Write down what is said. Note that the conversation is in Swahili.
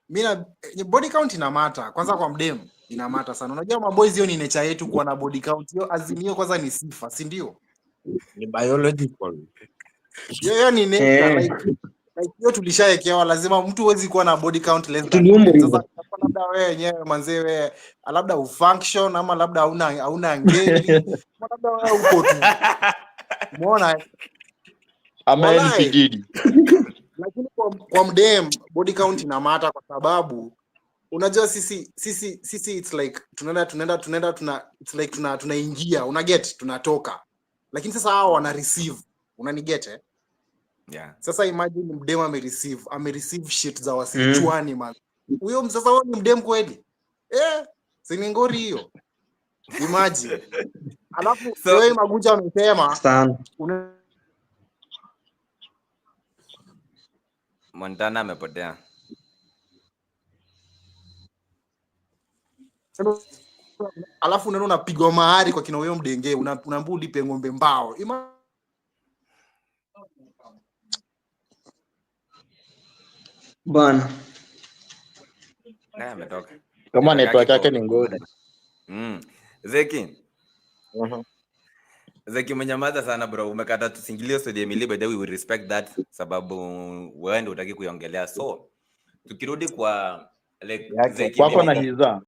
Mi na body count ina matter. Kwanza kwa mdem ina matter sana. Unajua maboys, hiyo ni nature yetu kuwa na body count. Hiyo azimio kwanza ni sifa, si ndio? Ni biological. Hiyo ni nature. Like hiyo tulishaekewa, lazima mtu huwezi kuwa na body count less than Tuliumbwa 10. hivyo. Sasa kama labda wewe wenyewe manzee, wewe labda ufunction ama labda hauna ngeli ama labda wewe uko tu. Umeona? Ama yeye ni Walai. pigidi. Lakini kwa mdem body count ina matter kwa sababu unajua sisi it's like tunaenda tuna it's like tunaingia, una get, tunatoka, lakini sasa hao wana receive, unaniget, eh? Yeah. Sasa imagine mdem amereceive shit za wasichwani, man. Huyo sasa huyo ni mdem kweli, eh? Si ni ngori hiyo? Imagine, alafu wewe Maguja amesema Sana. Montana amepotea. Alafu unaenda unapigwa mahari kwa kina huyo mdenge, unaambiwa ulipe ng'ombe mbao. Bana. Naye ametoka. Kama Network network yake yake ni ngori. Zeki. Zeki, umenyamaza sana, bro. Umekata tusingilie story ya Emily, by the way we respect that sababu wewe ndio hutaki kuiongelea. So tukirudi kwa like Yake Zeki, kwako na mimi hiza.